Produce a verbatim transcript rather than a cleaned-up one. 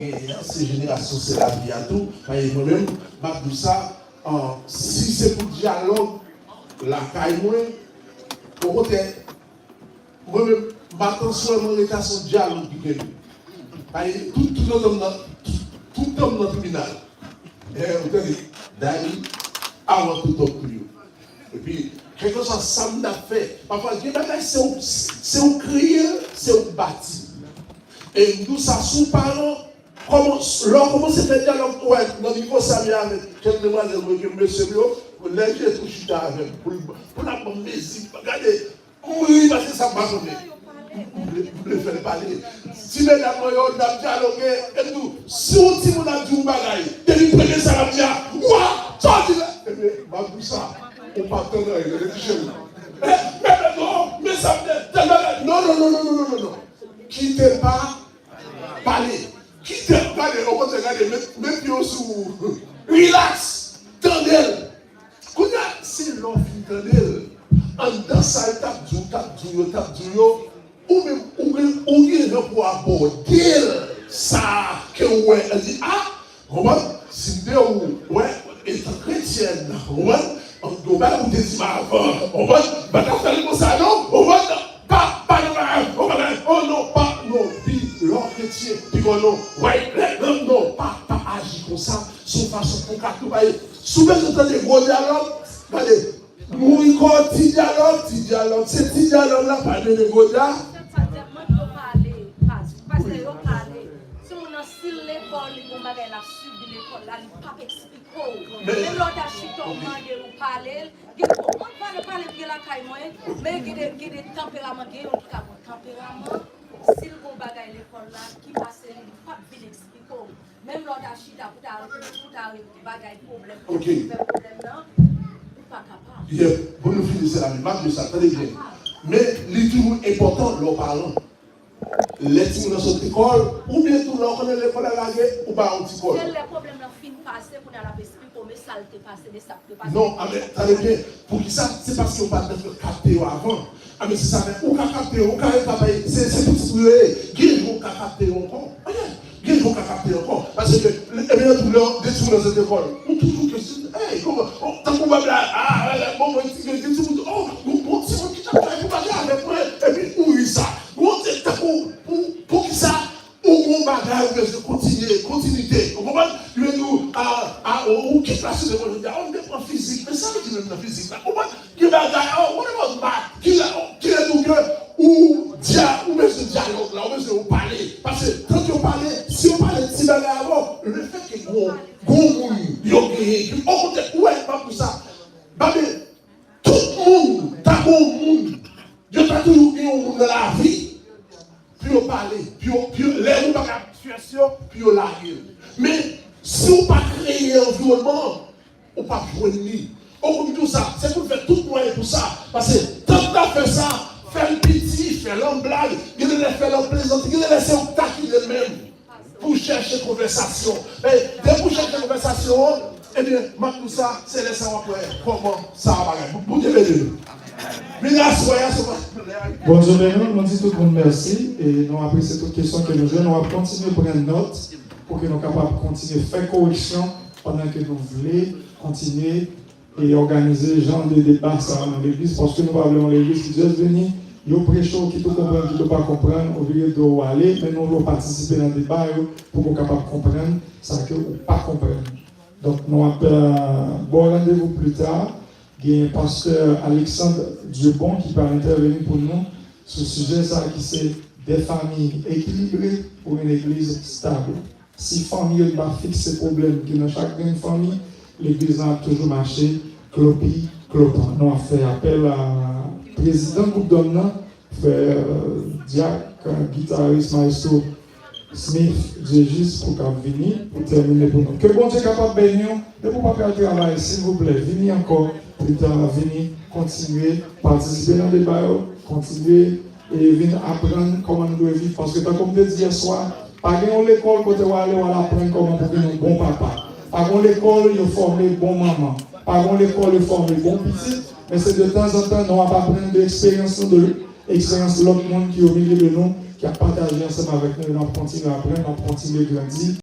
genyen an, se jenerasyon, se lavi a tou. Paske mwen menm, m ap di w sa, an, si se pou dyalòg lakay mwen, okontrè, mwen menm, m pa t sèlman rete a se yon dyalòg ki gen nou. Paske tout, tout tan m nan, tout, tout tan m nan tribinal. Eh, ou tande, Dany, I want to talk to you. Epi, kèlkeswa sa m t ap fè, pafwa, gen bagay, se ou, se ou kreye l, se ou bati. E m di w sa, si w paran, kòman, lè w kòmanse fè dyalòg, ou wè, nan nivo sa m ye avèk kèk demwazèl mwen ke m mesye m yo, lè Jezi chita avè m, pou l, pou l ap ban m mezi, gade, m ri paske sa m pa konnen. M vle, m vle fè l pale. Ti medam mwen yo, n ap dyaloge, e tou, si yon timoun ap di yon bagay, depi premye sa l ap di a, wa, sa w di la? Ebyen, m ap di w sa, ou p ap tann anyen, rete ti cheri. Eh, men, men, non, men sa m di, tèl bagay. Non, non, non, non. Kite l pa pale. Kite l pale. Okontrè, gade, met, met pye w sou. Relax. Tande l. Kounye a, se lè w fin tande l, anndan sa l t ap di w, t ap di w yo, t ap di w yo, ou menm, ou gen, ou gen jan pou w abòde l, sa ke w wè, li, a, konprann? Si m te ou, wè, etan kretyèn, konprann? Yon bagay ou te di m avan, konprann? M pa t ap fè l konsa, non, konprann? Pa, pa nan bagay, oh, bagay, oh, non, pa, non, pi, lè w kretyen, pi bon, non, wè, lè, non, non, pa, pa aji konsa, se yon fason pou w ka tou, paske si w bezwen tande gwo dyalòg, gade, mouri kò, ti dyalòg, ti dyalòg, se ti dyalòg la, pa mennen gwo dya. Pastè yo pale, pastè yo pale. Timoun nan, si l lekòl, li gon bagay l ap sibi lekòl la, li p ap eksplike w. Menm lè w ta chita, w mande l, ou pale l, gen, mwen pale, pale m gen lakay mwen, men gen de, gen de tanperaman, gen youn ki ka gon tanperaman, si l gon bagay lekòl la, ki pase li, li p ap vin eksplike w. Menm lè w ta chita pou ta, pou ta bagay pwoblèm, pou fè pwoblèm nan, ou pa kapab. Yeah, pou nou fini, se la menm. M ap di sa, tande byen. Men, li toujou enpòtan lè w paran. Lè timoun nan sot lekòl, oubyen tou lè w konnen lekòl la lage, ou ba yon ti kòl. Se lè pwoblèm nan fin pase, kounye a l ap eksplike w, men sa l te pase, men sa k te pase. Non, a men, tande byen. Poukisa? Se paske w pa t kapte yo avan. A men, se sa, men ou ka kapte yo, ou ka rete ap bay, se, se pitit ou yo ye. Gen jou w ka kapte yo ankò. Ayen, gen jou w ka kapte yo ankò. Paske, ebyen, nan tou lè, de timoun nan sot lekòl, ou toujou kesyone, hey, kòman, oh, tankou bab la, ah, ah, bon, bon, gen, gen timoun, oh, bon, bon timoun ki t ap travay pou bagay avèk mwen, epi ou ri sa. Bon, se tankou, pou, poukisa? Ou gon bagay ou bezwen kontinye, kontinite. Ou konprann? Yo di w, a, a, ou, ou ki klas ou te pran jodi a? Ou te pran fizik. Men sa vle di menm nan fizik la? Ou konprann? Ki bagay, o, what about math? Ki la, o, ki lè tou ke ou dya-, ou bezwen dyalòg la, ou bezwen yo pale. Paske tank yo pale, si yo pale ti bagay avè w, lefètke gon, gon moun yo genyen, ki, okontrè, ou wè, m ap di w sa. Babe, tout moun, ta gon moun, yo ta toujou gen yon moun nan lavi, pou yo pale, pou yo, pou yo, lè moun pa ka fè yo, pou yo lage l. Men, si w pa kreye anviwònman an, ou p ap jwenn li. Okontrè, m di w sa, se pou n fè tout mwayen pou sa. Paske, tank n ap fè sa, fè l piti, fè l an blag, gen de lè fè l an plezanti, gen de lè se yon takinen menm. Pou chèche konvèsasyon. E depi w chèche konvèsasyon an, ebyen, m ap di w sa, se lè sa w ap wè kòman sa ap bagay. Bondye beni nou. Vini aswè a, se pa lè a. Bondye beni nou, nou di tout moun mèsi e nou apresye tout kesyon ke nou jwenn. Nou ap kontinye pran nòt pou ke nou kapab kontinye fè koreksyon pandan ke nou vle kontinye e òganize jan de deba sa a nan legliz, paske nou pa vle yon legliz ki just vini, yo preche w, kit ou konprann, kit ou pa konprann, ou vire do w ale, men nou vle w patisipe nan deba yo pou ke w kapab konprann sa ke ou pa konprann. Donk, nou ap, euh, ba w randevou pli ta. Gen pastè Alexandre Diebon ki pral entèveni pou nou sou sijè sa a ki se de fanmi ekilibre pou yon legliz stab. Si fanmi yo pa fikse pwoblèm ki nan chak grenn fanmi, legliz lan ap toujou mache klopi klopan. Nou ap fè apèl a prezidan gwoup dòm nan, frè, euh, dyak, euh, gitaris, maestro Smith Diegis pou k ap vini, pou tèmine pou nou. Ke Bondye kapab beni w, depi w pa pral travay, silvouplè, vini ankò, pita vini, kontinye patisipe nan deba yo, kontinye e vin aprann kòman nou dwe viv. Paske tankou m te di yèswa, pa gen yon lekòl kote w ale, w al aprann kòman pou vin yon bon papa. Pa gen yon lekòl yo fòme bon manman. Pa gen yon lekòl yo fòme bon pitit. Men se de tanzantan nou ap aprann de eksperyans nou, de eksperyans lòt moun ki o milye de nou, ki ap pataje ansanm avèk nou, e n ap kontinye aprann, n ap kontinye grandi,